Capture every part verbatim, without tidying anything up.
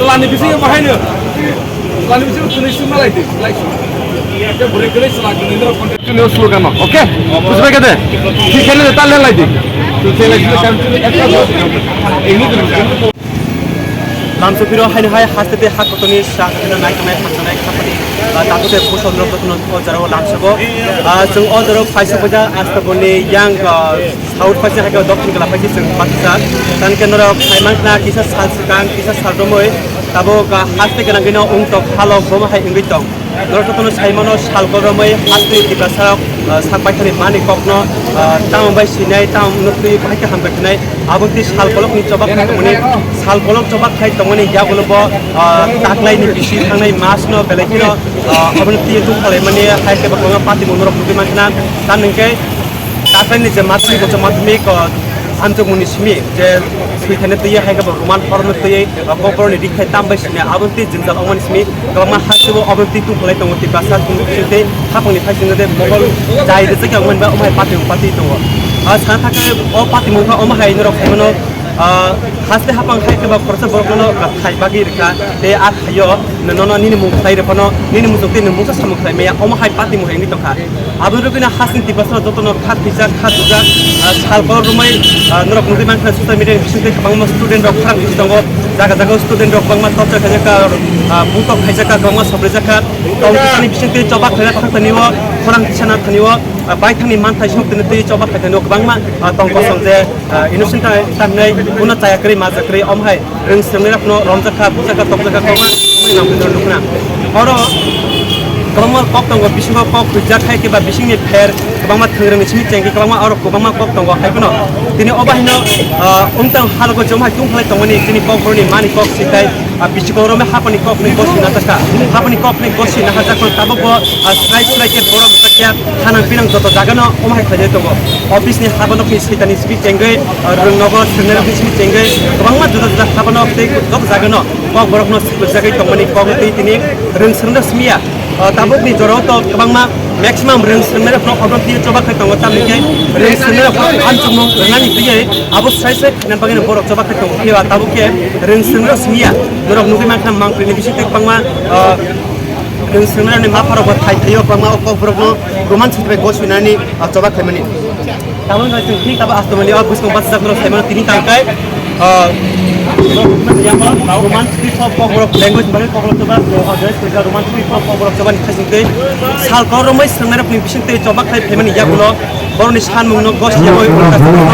Lani bisingo bahaino. Lani bisingo tini sima lai di, lai sima. Ke buri kele sila kene dro konten. Tini slogan no, okay? Busai kete. Ki kene tal lai di. Tu kele sila kan tini ekta. Ini tu. Lamsopiro haino hai haste te hak kotoni sa kena nai kanai hak kanai kapani. Tato te puson rok kotono o jaro lamsogo. Chwng o jaro paisa boja asta boni yang South paisa hai khe dokhin kala paisa chwng paisa. Tan ke norok phaimankna kisa sal swkang, kisa sal romwi tabuk, ah, haste gwnangwino wngtok halok bomo hai wngwi tong. Norok jotono saimano sal kolromwi haste Tiprasa rok, ah, sak baithani mani kokno, ah, tamo bai sinai, tamo nukwi bahai khe hambai khnai. Aboni sal kolokni chobak khai tongmani, sal kolok chobak khai tongmani yagulo bo, ah, taklaini bisi thangnai masno belai kheno, ah, aboni twi tong khlaimani hai khe bo kwbangma patimung norok nugwi mankha. Tamni hwnkhe Taklaini je madhyamik, uccha madhyamik, o, hamjakmungni simi je swithani twi hai khe bo Roman horno twi, o, kokborokni rikthai tam bai simi aboni twi jwngjal wngmani simi kwbangma hasteo aboni twi tungphalai tongo Tiprasa tei hapangni phai singde Mogol jai rwjak ya wngmani ba omo hai pati pati tongo. O sana thangkhe o patimung kha omo hai norok khaimano, o, haste hapang hai khe ba khoroksa borokno khai bagwi rwkha tei a thaio nono nini mung khlai rw phano nini muchung tei nwng mungsa samung khlai maya omo hai patimung hai wngwi tongkha. Aboni rwgwino hasing Tiprasa jotono kha thwijak, kha dujak, ah, sal kolok romwi, ah, norok nugwi mankha social media ni bisingtwi kwbangma student rok khorang bisi tongo, jaga jaga student rok kwbangma torture khaijakha, ah, butok khaijakha, kwbangma sobrijakha, tong tisani bisingtwi choba khaina thangtani o, khorang tisana thani o, ah, baithangni manthai songtwini twi choba khaitani o kwbangma, ah, tong kosong je, ah, innocent ta-, tangnai, uno chaya kwrwi, maja kwrwi, omo hai. Rwng swrwngnairokno romjakha, bujakha, tokjakha, kwbangma wngmani nang bini nukna. Oro kwbangma kok tongo, bisingo kok huijak hai khe ba bisingni pher kwbangma thwng rwngni simi chengkhe kwbangma oro kwbangma kok tongo. Hai phano tini o bahino, ah, wngtang halogo jom hai tungphalai tongmani chini kokborokni mani kok sitai, ah, bisi kokrokno hapani kokni gosi najakha. Hapani kokni gosi nahajakmani tabukbo, ah, srai srai khe borok jakya. Thanang pinang joto jagano omo hai khlaijak tongo. Office ni haba nokni switani simi chengwi, ah, rwng nogo swngnai rokni simi chengwi kwbangma juda juda haba nok tei joto jagano kokborokno swklugjagwi tongmani kok twi tini rwng swrwngno simi ya. Ah, tabukni jorao to kwbangma maximum rwng swrwngnairokno obo twi choba khai tongo, tamni khe rwng swrwngnairokno amchukmung rwnani twiwi abo srai srai khaina bagwino borok choba khai tongo. Phiya tabuk khe rwng swrwngno simi ya. Norok nugwi mankha mangpili bisingtwi kwbangma, ah, Rwng swrwngnairokni mapharokbo thai thaio kwbangma o kokborokno Roman script bai goswinani, ah, choba khlaimani. Tabuk no chwng thik abo astomani o bwskango bachajak norok saimano tini tangkai, ah, Roman script o kokborok language bagwi kokborok choba, ah, Roman script o kokborok chobani khasingtwi sal kolromwi swrwngnairokni bisingtwi choba khlai phaimani yagulo borokni sanmungno gosi yawi ulo kaisa borokno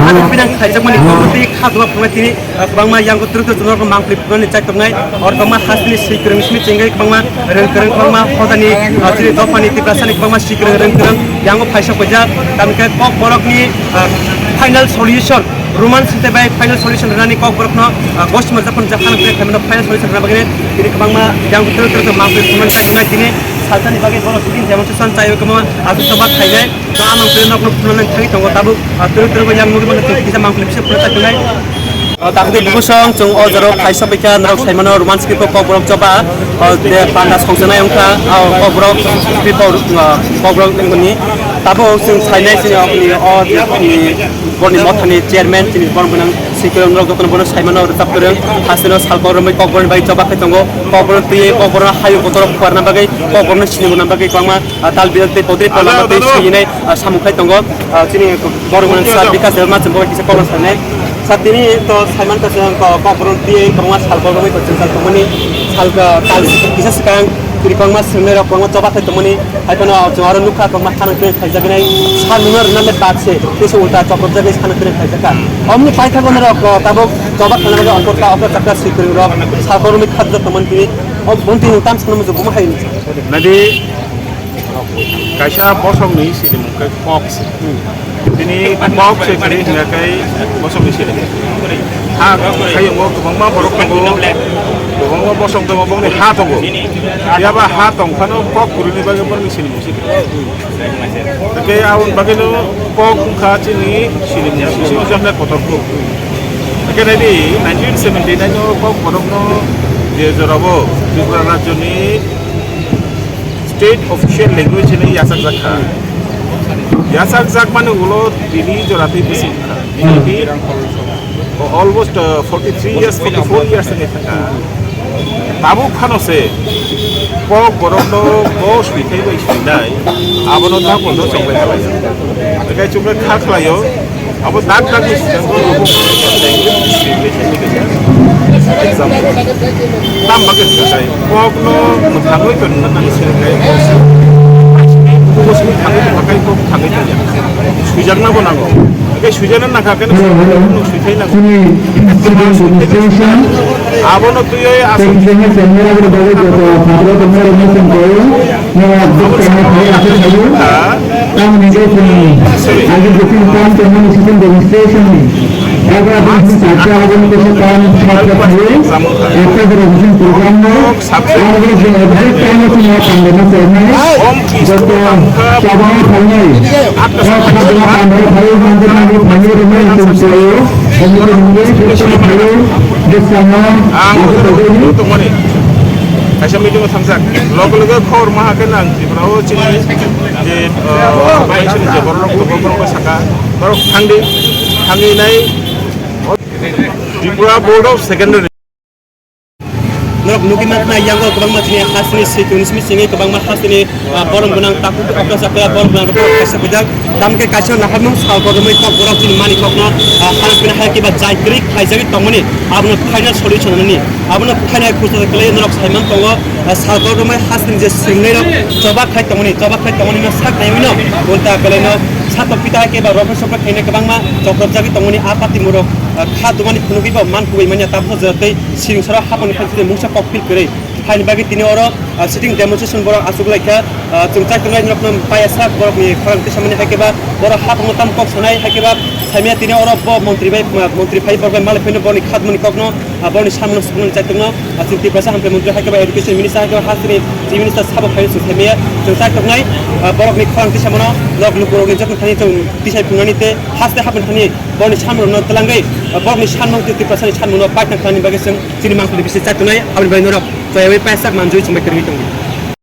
ani pinang khaijakmani kokborok tei kha duwa phungnai tini. Ah, kwbangma yang kwtwrwk kwtwrwk norok mangpili phunani chai tongnai. Oro kwbangma hasteni swi kwrwng simi chengwi kwbangma rwng kwrwng kwbangma hodani, ah, chini dophani Tiprasani kwbangma swi kwrwng rwng kwrwng yango phaisa paijak. Tamni khe kokborokni, ah, final solution, Roman script bai final solution rwnani kokborokno, ah, gosi manjak phano jakhano khe khaimano final solution rwna bagwi tini kwbangma yang kwtwrwk kwtwrwk mangpili phunani chai tongnai. Tini salsani bagwi borok sitting khaimano susan chaiwi kwbangma aswk choba khainai. Tamo twi nok nok phunuknani thangwi tongo tabuk, ah, twrwk twrwk yang nugwi mano twi kisa mangpili bisa phunuk chaknai. Ah, takti bwsong chwng o jaro phaisa paikha norok saimano Roman script o kokborok choba, ah, de panda songchanai wngkha, ah, kokborok script o, ah, kokborok ni tabuk chwng sainai chini okni o ni borni mothani chairman chini borok gwnang sikirok norok jotono bono saimano rwchap kwrwng hasteno salko romwi kokborokni bai choba khai tongo kokborok twi kokborok hayung kotorok phuarna bagwi kokborokno sinimuna bagwi kwbangma ah, tal bial tei podri pala tei siyinai, ah, samung khai tongo. Ah, chini borok mwnang sir Bikas Debbarma chwng bo kisa kokno sanai. Sir tini to saiman ka chwng ko kokborok twi kwbangma sal borok bai kwchwng sal tongmani sal ka tal kisa swkang tini kwbangma swrwngnai rok kwbangma choba khai tongmani hai phano chwng aro nukha kwbangma thanang twi khaijaknai sal nungna rwna le bad se tei se ulta chokropjagwi sal nungna khaijakha. Omni paithago norok, ah, tabuk choba khaina bagwi ongkor ta okra chakra swi kwrwng rok sal borok bai khajak tongmani tini o bonti nung tam sanma jok omo hai. Nadi Kaisa bosongni sirimung khe kok se. Tini kok se kwrwi hwnga khe bosongni sirimung. Ha khayungo kwbangma borok tongo, kwbangma bosong tongo, bongni ha tongo. Phiya ba ha tong phano kok kwrwini bagwi borokni sirimung se. Hwnkhe aboni bagwino kok wngkha chini sirimung, sirimung wngkha kotor kuk. Hwnkhe naidi nineteen seventy nine o kok borokno je jorabo Tripura rajyoni State official language hinwi yachakjak kha. Yachakjak mani ulo tini jora tei bisi wngkha. Bini almost, uh, forty three years, forty four years hinwi thangkha. Tabuk phano se kok borokno bo swithai bai swinai, abono tabukno chonglai khlaio. Hwnkhe chonglai kha khlaio, abo dak dakni swijak bo rwkuk example. Tam bagwi swinai kokno mwthangwi tongna nang swinai, bo swithangwi tongkha kok thangwi tongya. Swijakna bo nango. Hwnkhe swijana nangkha khe hello, hello. Nung swithai nango. Chini student registration. Abono twiwi aswk. Thank you so much, sir. Mera guru babu joto phatro tongma rok ni song ko. Mera guru tongma phai aswk thaio. Tamni je chini agi booking point tongma ni student registration ni. Jaga booking charge abono kisa time charge thaio. Ekta registration program no. Ang bo je exact time o tini tangdana chenai. Joto chabang thangnai. Kok sabla tangdana phaio, mandir mandir phaio, rumai tum sayo. Komiti mungwi kok phaio. Bwskango. Ang tongmani. Kaisa meeting o thangjak. Loge loge khobor ma hakhe nang Tripura o chini je, ah, bai chini je borok rok tongo, borok rok saka. Borok thangdi. Thangwi nai. Tripura Board of Secondary. Norok nugwi mankha, yango kwbangma chini hasteni switung simi simi kwbangma hasteni, ah, borom gwnang takhuk okra chakra borom gwnang rok kaisa kujak. Tamkhe kaisa naharmung sal kodomoi kok borok chini mani kokno, ah, hal pina hai kiba jai kwrwi khlaijagwi tongmani abono final solution nani abono final khursa kwlai norok saiman tongo, ah, sal kodomoi hasteni je swingnai rok choba khai tongmani choba khai tongmani no sak naiwi no ulta kwlai no satok pita hai kiba rokho sokro khaina kwbangma chokrok jagwi tongmani a party murok, ah, kha dumani phunugwi bo man kubui manya tabukha jora tei Siring soro haponi phaiside mungsa kokpil kwrwi. Haini bagwi tini oro, ah, sitting demonstration borok achuk laikha. Ah, chwng chai tongnai norokno paya sak borokni khorang tisamani hai khe ba borok hapungno tamo kok sanai hai khe ba saimya tini oro bo montri bai, ah, montri phai borok bai malai phai borokni khatmani kokno, ah, borokni samungno suknani chai tongno. Ah, chwng Tiprasa hamkrai montri hai khe ba education minister hai khe ba hasteni chief minister sabo phai chwng saimya chwng chai tongnai, ah, borokni khorang tisamano nok lukurokni joto thani chwng tisai phungnani tei haste hapni thani borokni samungno twlangwi, ah, borokni samung tei Tiprasani samungno paithak thani bagwi chwng Chini mangkhali bisi chatunai, aboni bai norok toyawai paisa manjui chumbai kwrwi tongo.